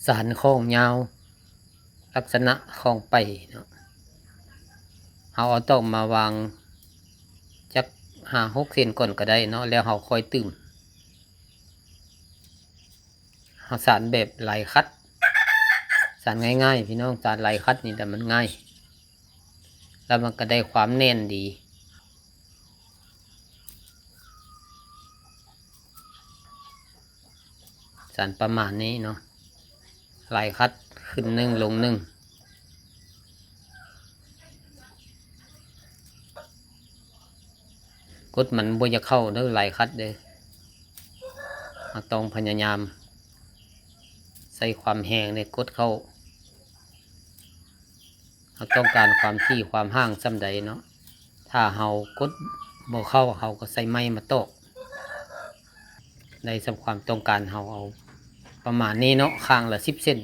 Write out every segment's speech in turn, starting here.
ສານຂອງຍາວ ລັກສະນະຂອງໄປເນາະ ເຮົາເອົາຕອກມາວາງຈັກຫ້າຫົກເສັ້ນກ່ອນກໍໄດ້ເນາະ ແລ້ວເຮົາຄ່ອຍຕື່ມ. ເຮົາສານແບບລາຍຂັດ ສານງ່າຍໆ ພີ່ນ້ອງ ສານລາຍຂັດນີ້ແຫຼະມັນງ່າຍ ແລ້ວມັນກໍໄດ້ຄວາມແໜ້ນດີ. ສານປະມານນີ້ເນາະ ລາຍຂັດຂຶ້ນໜຶ່ງລົງໜຶ່ງ ກົດມັນບໍ່ຢາກເຂົ້າເດີ ລາຍຂັດເດີ ເຮົາຕ້ອງພະຍາຍາມໃຊ້ຄວາມແຮງໃນກົດເຂົ້າ. ເຮົາຕ້ອງການຄວາມຖີ່ຄວາມຫ່າງສ່ຳໃດເນາະ ຖ້າເຮົາກົດບໍ່ເຂົ້າ ເຮົາກໍໃຊ້ໄມ້ມາຕອກ ໄດ້ສ່ຳຄວາມຕ້ອງການເຮົາເອົາປະມານນີ້ເນາະ ຂ້າງລະສິບເຊັນ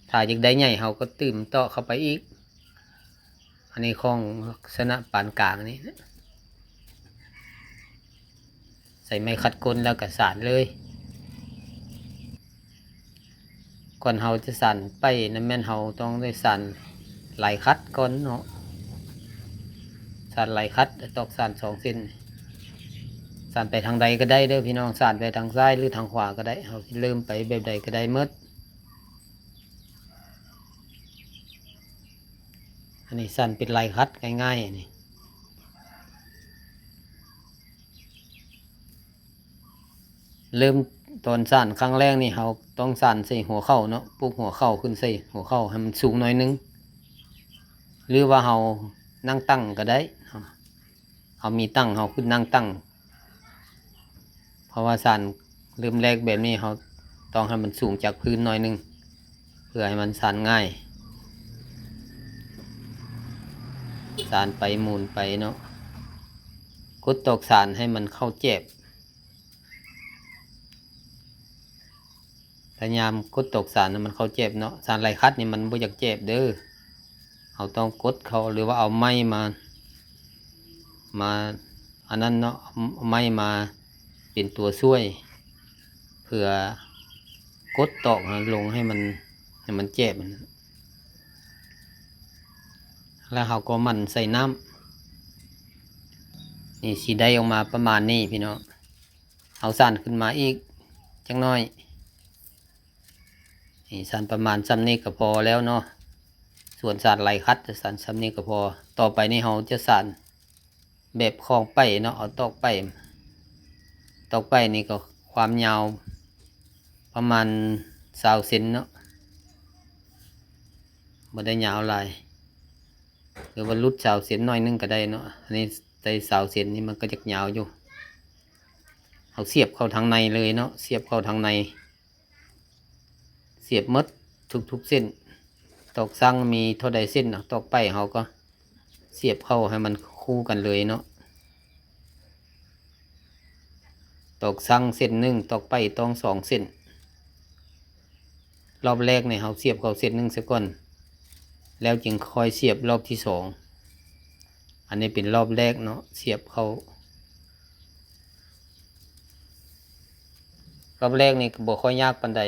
ຖ້າຢາກໄດ້ໃຫຍ່ເຮົາກໍຕື່ມຕອກເຂົ້າໄປອີກ. ອັນນີ້ຂອງລັກສະນະປານກາງນີ້ ໃສ່ໄມ້ຂັດກົ້ນແລ້ວກໍສານເລີຍ. ກ່ອນເຮົາຈະສານໄປນັ້ນແມ່ນເຮົາຕ້ອງໄດ້ສານລາຍຂັດກ່ອນເນາະ ສານລາຍຂັດ ຕອກສານສອງເສັ້ນ ສານໄປທາງໃດກໍໄດ້ເດີພີ່ນ້ອງ ສານໄປທາງຊ້າຍ ຫຼື ທາງຂວາກໍໄດ້ ເຮົາຊິເລີ່ມໄປແບບໃດກໍໄດ້ໝົດ. ອັນນີ້ສານເປັນລາຍຂັດງ່າຍໆ ອັນນີ້ ເລີ່ມຕອນສານຄັ້ງແລກນີ້ ເຮົາຕ້ອງສານໃສ່ຫົວເຂົ່າເນາະ ປຸກຫົວເຂົ່າຂຶ້ນໃສ່ຫົວເຂົ່າໃຫ້ມັນສູງໜ້ອຍໜຶ່ງ ຫຼືວ່າເຮົານັ່ງຕັ້ງກໍໄດ້ ເຮົາມີຕັ່ງ ເຮົາຂຶ້ນນັ່ງຕັ້ງ ເພາະວ່າສານເລີ່ມແລກແບບນີ້ ເຮົາຕ້ອງໃຫ້ມັນສູງຈາກພື້ນໜ້ອຍໜຶ່ງ ເພື່ອໃຫ້ມັນສານງ່າຍ ສານໄປໝູນໄປເນາະ ກົດຕອກສານໃຫ້ມັນເຂົ້າແຈບ. ພະຍາຍາມກົດຕອກສານໃຫ້ມັນເຂົ້າແຈບເນາະ ສານລາຍຂັດນີ້ມັນບໍ່ຢາກແຈບເດີ ເຮົາຕ້ອງກົດເຂົ້າ ຫຼືວ່າເອົາໄມ້ມາ ມາອັນນັ້ນເນາະ ເອົາໄມ້ມາເປັນຕົວຊ່ວຍ ເພື່ອກົດຕອກໃຫ້ລົງໃຫ້ມັນ ໃຫ້ມັນແຈບ ແລ້ວເຮົາກໍໝັ່ນໃສ່ນ້ຳ ນີ້ຊິໄດ້ອອກມາປະມານນີ້ພີ່ນ້ອງ. ເຮົາສານຂຶ້ນມາອີກຈັກໜ້ອຍ ນີ້ສານປະມານຊ່ຳນີ້ກໍພໍແລ້ວເນາະ ສ່ວນສານລາຍຂັດສານຊ່ຳນີ້ກໍພໍ. ຕໍ່ໄປນີ້ເຮົາຈະສານແບບຂອງໄປເນາະ ເອົາຕອກໄປ ຕອກໄປນີ້ກໍຄວາມຍາວປະມານຊາວເຊັນເນາະ ບໍ່ໄດ້ຍາວຫຼາຍ ຫຼືວ່າຫຼຸດຊາວເຊັນໜ້ອຍໜຶ່ງກໍໄດ້ເນາະ ອັນນີ້ໄດ້ຊາວເຊັນນີ້ມັນກໍຢາກຍາວຢູ່ ເຮົາສຽບເຂົ້າທາງໃນເລີຍເນາະ ສຽບເຂົ້າທາງໃນ ສຽບໝົດທຸກໆເສັ້ນ ຕອກສັງມີເທົ່າໃດເສັ້ນເນາະ ຕອກໄປເຮົາກໍສຽບເຂົ້າໃຫ້ມັນຄູ່ກັນເລີຍເນາະ ຕອກສັງເສັ້ນໜຶ່ງ ຕອກໄປຕ້ອງສອງເສັ້ນ. ລອບແລກນີ້ເຮົາສຽບເຂົ້າເສັ້ນໜຶ່ງຊະກ່ອນ ແລ້ວຈຶ່ງຄ່ອຍສຽບລອບທີສອງ ອັນນີ້ເປັນລອບແລກເນາະ ສຽບເຂົ້າ ລອບແລກນີ້ກໍບໍ່ຄ່ອຍຍາກປານໃດ.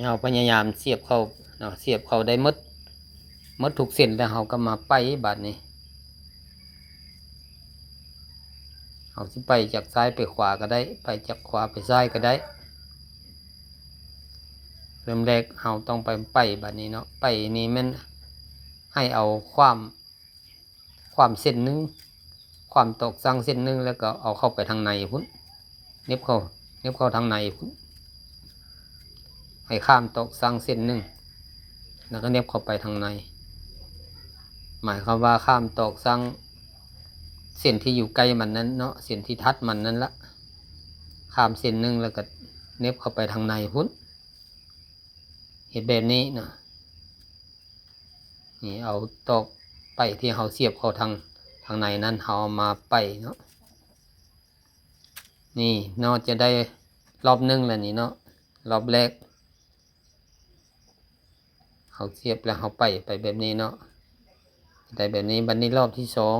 ເຮົາພະຍາຍາມສຽບເຂົ້າເນາະ ສຽບເຂົ້າໄດ້ໝົດ ໝົດທຸກເສັ້ນແລ້ວເຮົາກໍມາໄປບາດນີ້ ເຮົາຊິໄປຈາກຊ້າຍໄປຂວາກໍໄດ້ ໄປຈາກຂວາໄປຊ້າຍກໍໄດ້. ເລີ່ມແລກເຮົາຕ້ອງໄປ ໄປບາດນີ້ເນາະ ໄປນີ້ແມ່ນໃຫ້ເອົາຂວ້ຳ ຂວ້ຳເສັ້ນໜຶ່ງ ຂວ້ຳຕອກສັງເສັ້ນໜຶ່ງ ແລ້ວກໍເອົາເຂົ້າໄປທາງໃນພຸ້ນ ເໜັບເຂົ້າ ເໜັບເຂົ້າທາງໃນພຸ້ນ ໃຫ້ຂ້າມຕອກສັງເສັ້ນໜຶ່ງ ແລ້ວກໍເໜັບເຂົ້າໄປທາງໃນ ໝາຍຄວາມວ່າຂ້າມຕອກສັງເສັ້ນທີ່ຢູ່ໃກ້ມັນນັ້ນເນາະ ເສັ້ນທີ່ຖັດມັນນັ້ນລະ ຂ້າມເສັ້ນໜຶ່ງ ແລ້ວກໍເໜັບເຂົ້າໄປທາງໃນພຸ້ນ ເຮັດແບບນີ້ເນາະ. ນີ້ເອົາຕອກໄປທີ່ເຮົາສຽບເຂົ້າທາງ ທາງໃນນັ້ນ ເຮົາເອົາມາໄປເນາະ ນີ້ເນາະ ຈະໄດ້ລອບໜຶ່ງແລ້ວນີ້ເນາະ ລອບແລກ ເຮົາສຽບແລ້ວເຮົາໄປ ໄປແບບນີ້ເນາະ ໄດ້ແບບນີ້ ບັດນີ້ລອບທີສອງ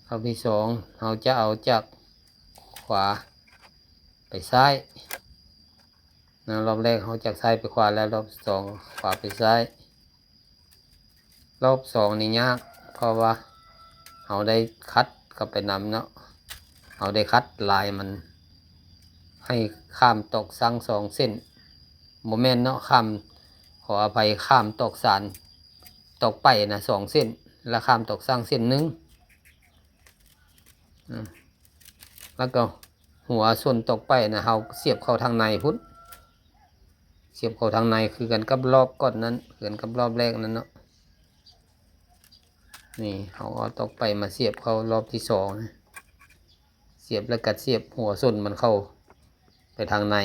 ຮອບທີສອງ ເຮົາຈະເອົາຈາກຂວາໄປຊ້າຍນະ. ຮອບແລກເຮົາຈາກຊ້າຍໄປຂວາ ແລ້ວຮອບສອງຂວາໄປຊ້າຍ. ຮອບສອງນີ້ຍາກ ເພາະວ່າເຮົາໄດ້ຂັດເຂົ້າໄປນຳເນາະ, ເຮົາໄດ້ຂັດລາຍມັນໃຫ້ຂ້າມຕອກສັງສອງເສັ້ນ, ບໍ່ແມ່ນເນາະ, ຂ້າມ ຂໍອະໄພ, ຂ້າມຕອກສານ ຕອກໄປນະສອງເສັ້ນ ແລ້ວຂ້າມຕອກສັງເສັ້ນໜຶ່ງ ອາ ແລ້ວກໍຫົວສົ້ນຕອກໄປນະ ເຮົາສຽບເຂົ້າທາງໃນພຸ້ນ, ສຽບເຂົ້າທາງໃນຄືກັນກັບຮອບກ່ອນນັ້ນ, ຄືກັນກັບຮອບແລກນັ້ນເນາະ. ນີ້ເຮົາເອົາຕອກໄປມາສຽບເຂົ້າຮອບທີສອງນະ, ສຽບແລ້ວກໍສຽບຫົວສົ້ນມັນເຂົ້າໄປທາງໃນ.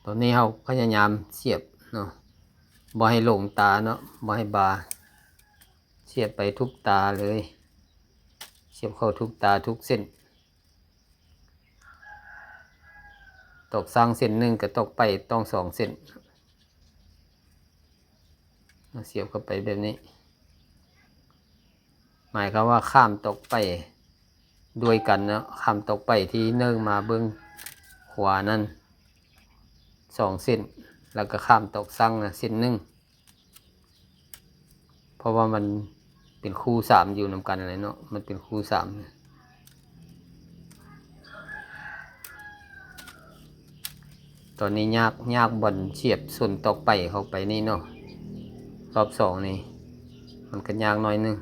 ຕອນນີ້ເຮົາພະຍາຍາມສຽບເນາະ, ບໍ່ໃຫ້ຫຼົງຕາເນາະ, ບໍ່ໃຫ້ບາ, ສຽບໄປທຸກຕາເລີຍ, ສຽບເຂົ້າທຸກຕາທຸກເສັ້ນ. ຕອກສັງເສັ້ນໜຶ່ງ ກໍຕອກໄປຕ້ອງສອງເສັ້ນ. ສຽບເຂົ້າໄປແບບນີ້ ໝາຍຄວາມວ່າຂ້າມຕອກໄປດ້ວຍກັນເນາະ, ຂ້າມຕອກໄປທີ່ເນີ່ງມາເບື້ອງຂວານັ້ນສອງເສັ້ນ ແລ້ວກໍຂ້າມຕອກສັງນະເສັ້ນໜຶ່ງ. ເພາະວ່າມັນເປັນຄູ່ສາມຢູ່ນຳກັນແຫຼະເນາະ, ມັນເປັນຄູ່ສາມ. ຕອນນີ້ຍາກ, ຍາກບ່ອນສຽບສົ້ນຕອກໄປເຂົ້າໄປນີ້ເນາະ, ຮອບສອງນີ້ມັນກໍຍາກໜ້ອຍໜຶ່ງ,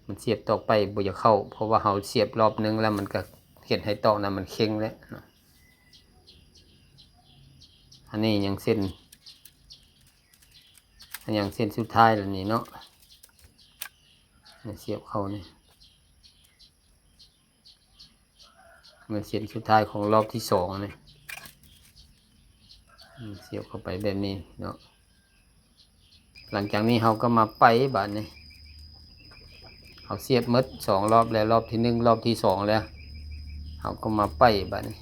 ມັນສຽບຕອກໄປບໍ່ຢາກເຂົ້າ, ເພາະວ່າເຮົາສຽບຮອບໜຶ່ງແລ້ວ ມັນກໍເຮັດໃຫ້ຕອກນັ້ນມັນເຄັ່ງແຫຼະເນາະ. ອັນນີ້ຍັງເສັ້ນ ອັນຍັງເສັ້ນສຸດທ້າຍແລ້ວນີ້ເນາະ, ນີ້ສຽບເຂົ້ານີ້ ແມ່ນເສັ້ນສຸດທ້າຍຂອງຮອບທີສອງນີ້, ສຽບເຂົ້າໄປແບບນີ້ເນາະ. ຫຼັງຈາກນີ້ເຮົາກໍມາໄປບາດນີ້, ເຮົາສຽບໝົດສອງຮອບແລ້ວ, ຮອບທີໜຶ່ງ ຮອບທີສອງແລ້ວ, ເຮົາກໍມາໄປບາດນີ້.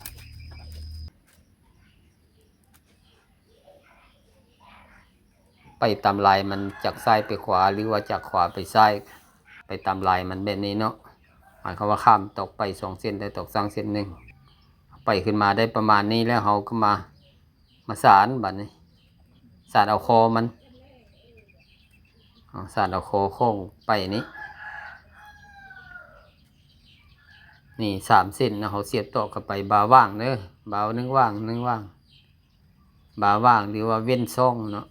ໄປຕາມລາຍມັນ ຈາກຊ້າຍໄປຂວາ ຫຼືວ່າຈາກຂວາໄປຊ້າຍ, ໄປຕາມລາຍມັນແບບນີ້ເນາະ. ໝາຍຄວາມວ່າຂ້າມຕອກໄປສອງເສັ້ນ ແລ້ວຕອກສັງເສັ້ນໜຶ່ງ, ໄປຂຶ້ນມາໄດ້ປະມານນີ້ແລ້ວ ເຮົາກໍມາ ມາສານບາດນີ້, ສານເອົາຄໍມັນ, ເອົາ ສານເອົາຄໍຂອງໄປນີ້. ນີ້ສາມເສັ້ນນະ, ເຮົາສຽບຕອກເຂົ້າໄປ ບາຫວ່າງເດີ, ບາໜຶ່ງຫວ່າງ ໜຶ່ງຫວ່າງ, ບາຫວ່າງ ຫຼືວ່າເວັ້ນຊ່ອງເນາະ,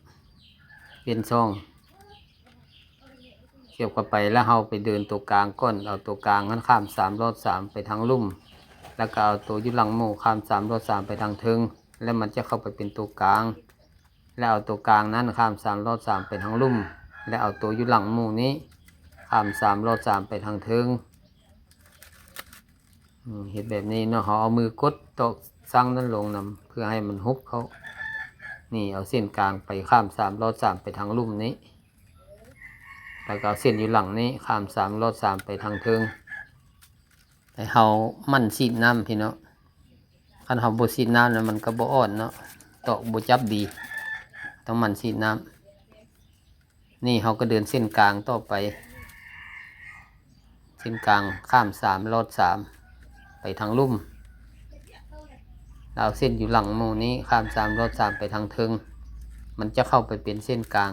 ເວັ້ນຊ່ອງ. ສຽບເຂົ້າໄປແລ້ວເຮົາໄປເດີນຕົວກາງກ່ອນ, ເອົາຕົວກາງຫັ້ນຂ້າມສາມລອດສາມໄປທາງລຸ່ມ, ແລ້ວກໍເອົາຕົວຢູ່ຫຼັງໝູ່ຂ້າມສາມລອດສາມໄປທາງເທິງ, ແລ້ວມັນຈະເຂົ້າໄປເປັນຕົວກາງ. ແລ້ວເອົາຕົວກາງນັ້ນຂ້າມສາມລອດສາມໄປທາງລຸ່ມ, ແລ້ວເອົາຕົວຢູ່ຫຼັງໝູ່ນີ້ຂ້າມສາມລອດສາມໄປທາງເທິງ. ອືມ ເຮັດແບບນີ້ເນາະ, ເຮົາເອົາມືກົດຕອກສັງນັ້ນລົງນຳ ເພື່ອໃຫ້ມັນຫຸບເຂົ້າ. ນີ້ ເອົາເສັ້ນກາງໄປຂ້າມສາມລອດສາມໄປທາງລຸ່ມນີ້, ແລ້ວກໍເອົາເສັ້ນຢູ່ຫຼັງນີ້ຂ້າມສາມລອດສາມໄປທາງເທິງ. ໃຫ້ເຮົາໝັ່ນສີດນ້ຳພີ່ນ້ອງ, ຄັນເຮົາບໍ່ສີດນ້ຳແລ້ວມັນກໍບໍ່ອ່ອນເນາະ, ຕອກບໍ່ຈັບດີ, ຕ້ອງໝັ່ນສີດນ້ຳ. ນີ້ເຮົາກໍເດີນເສັ້ນກາງຕໍ່ໄປ, ເສັ້ນກາງຂ້າມສາມລອດສາມໄປທາງລຸ່ມ, ແລ້ວເອົາເສັ້ນຢູ່ຫຼັງໝູ່ນີ້ຂ້າມສາມລອດສາມໄປທາງເທິງ, ມັນຈະເຂົ້າໄປເປັນເສັ້ນກາງ.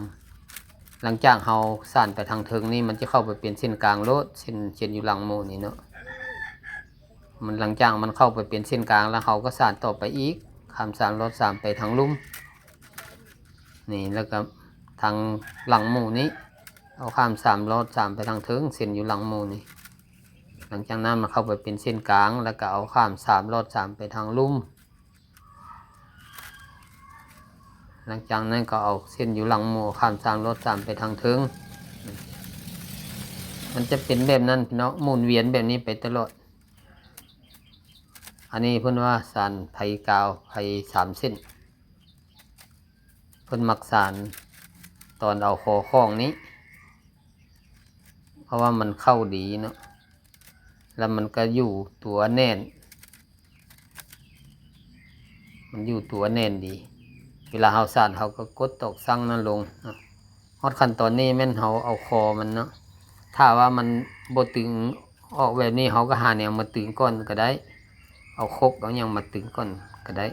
ຫຼັງຈາກເຮົາສານໄປທາງເທິງນີ້ ມັນຈະເຂົ້າໄປເປັນເສັ້ນກາງໂລດ, ເສັ້ນ ເສັ້ນຢູ່ຫຼັງໝູ່ນີ້ເນາະ. ມັນ ຫຼັງຈາກມັນເຂົ້າໄປເປັນເສັ້ນກາງແລ້ວ ເຮົາກໍສານຕໍ່ໄປອີກ, ຂ້າມສາມລອດສາມໄປທາງລຸ່ມນີ້, ແລ້ວກໍທາງຫຼັງໝູ່ນີ້ ເອົາຂ້າມສາມລອດສາມໄປທາງເທິງ, ເສັ້ນຢູ່ຫຼັງໝູ່ນີ້. ຫຼັງຈາກນັ້ນມັນເຂົ້າໄປເປັນເສັ້ນກາງ ແລ້ວກໍເອົາຂ້າມສາມລອດສາມໄປທາງລຸ່ມ. ຫຼັງຈາກນັ້ນກໍເອົາເສັ້ນຢູ່ຫຼັງໝູ່ຂ້າມສາມລອດສາມໄປທາງເທິງ. ມັນຈະເປັນແບບນັ້ນເນາະ, ໝູນວຽນແບບນີ້ໄປຕະຫຼອດ. ອັນນີ້ເພິ່ນວ່າສານໄພກາວ ໄພສາມເສັ້ນ. ເພິ່ນມັກສານຕອນເອົາຄໍຂອງນີ້ ເພາະວ່າມັນເຂົ້າດີເນາະ, ແລ້ວມັນກໍຢູ່ຕົວແໜ້ນ, ມັນຢູ່ຕົວແໜ້ນດີ. ເວລາເຮົາສານ ເຮົາກໍກົດຕອກຊັງນັ້ນລົງເນາະ. ຮອດຂັ້ນຕອນນີ້ແມ່ນເຮົາເອົາຄໍມັນເນາະ. ຖ້າວ່າມັນບໍ່ຕຶງອອກແບບນີ້ ເຮົາກໍຫາແນວມາຕຶງກ່ອນກໍໄດ້, ເອົາຄົກເອົາຫຍັງມາຕຶງກ່ອນກໍໄດ້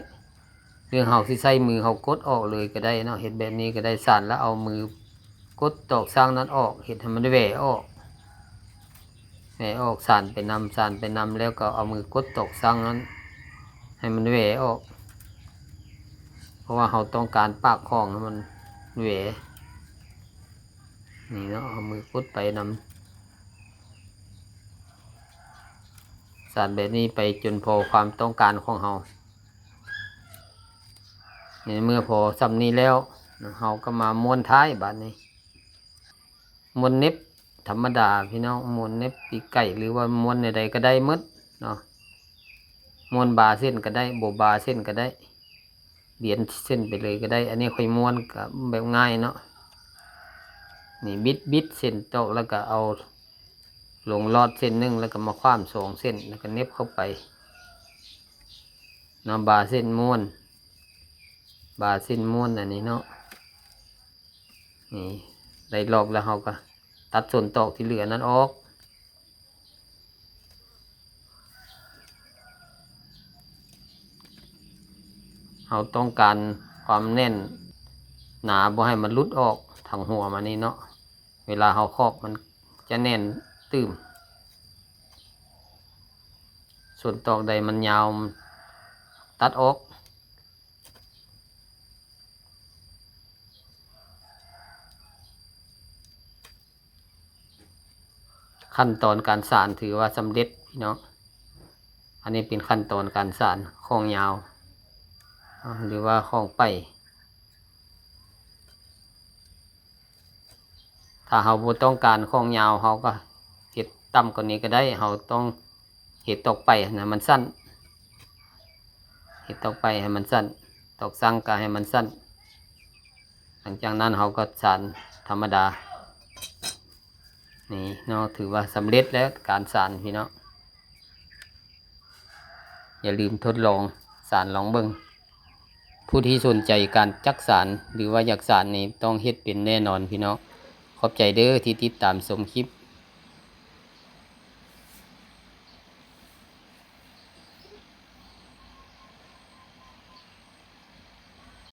ຫຼືເຮົາຊິໃຊ້ມືເຮົາກົດອອກເລີຍກໍໄດ້ເນາະ. ເຮັດແບບນີ້ກໍໄດ້, ສານແລ້ວເອົາມືກົດຕອກຊັງນັ້ນອອກ, ເຮັດໃຫ້ມັນແຫວອອກ. ແຫວອອກ, ສານໄປນຳ, ສານໄປນຳ ແລ້ວກໍເອົາມືກົດຕອກຊັງນັ້ນໃຫ້ມັນແຫວອອກ, ເພາະວ່າເຮົາຕ້ອງການປາກຂອງໃຫ້ມັນແຫວ. ນີ້ເນາະ, ເອົາມືກົດໄປນຳ, ສານແບບນີ້ໄປຈົນພໍຄວາມຕ້ອງການຂອງເຮົາ. ໃນເມື່ອພໍສ່ຳນີ້ແລ້ວ, ເຮົາກໍມາມ້ວນທ້າຍບາດນີ້. ມ້ວນເນັບທຳມະດາພີ່ນ້ອງ, ມ້ວນເນັບປີກໄກ່ ຫຼືວ່າມ້ວນແນວໃດກໍໄດ້ໝົດເນາະ. ມ້ວນບາເສັ້ນກໍໄດ້, ບໍ່ບາເສັ້ນກໍໄດ້, ລຽນເສັ້ນໄປເລີຍກໍໄດ້. ອັນນີ້ຂ້ອຍມ້ວນກໍແບບງ່າຍເນາະ. ນີ້ບິດ, ບິດເສັ້ນຕອກ ແລ້ວກໍເອົາລົງລອດເສັ້ນໜຶ່ງ ແລ້ວກໍມາຂວາມສອງເສັ້ນ ແລ້ວກໍເນັບເຂົ້າໄປເນາະ. ບາເສັ້ນມ້ວນ, ບາເສັ້ນມ້ວນອັນນີ້ເນາະ. ນີ້ໄດ້ລອກແລ້ວ ເຮົາກໍຕັດສ່ວນຕອກທີ່ເຫຼືອນັ້ນອອກ. ເຮົາຕ້ອງການຄວາມແໜ້ນໜາ, ບໍ່ໃຫ້ມັນຫຼຸດອອກທາງຫົວມານີ້ເນາະ. ເວລາເຮົາຄອບມັນຈະແໜ້ນຕື່ມ. ສ່ວນຕອກໃດມັນຍາວ ຕັດອອກ. ຂັ້ນຕອນການສານຖືວ່າສຳເລັດພີ່ນ້ອງ. ອັນນີ້ເປັນຂັ້ນຕອນການສານຂອງຍາວ ອາ ຫຼືວ່າຂອງໄປ. ຖ້າເຮົາບໍ່ຕ້ອງການຂອງຍາວ ເຮົາກໍເຮັດຕ່ຳກວ່ານີ້ກໍໄດ້. ເຮົາຕ້ອງເຮັດຕອກໄປໃຫ້ມັນສັ້ນ, ເຮັດຕອກໄປໃຫ້ມັນສັ້ນ, ຕອກຊັງກໍໃຫ້ມັນສັ້ນ. ຫຼັງຈາກນັ້ນເຮົາກໍສານທຳມະດາ. ນີ້ເນາະ, ຖືວ່າສຳເລັດແລ້ວການສານພີ່ນ້ອງ. ຢ່າລືມທົດລອງສານລອງເບິ່ງ. ຜູ້ທີ່ສົນໃຈການຈັກສານ ຫຼືວ່າຢາກສານນີ້ ຕ້ອງເຮັດເປັນແນ່ນອນພີ່ນ້ອງ. ຂອບໃຈເດີທີ່ຕິດຕາມຊົມຄລິບ.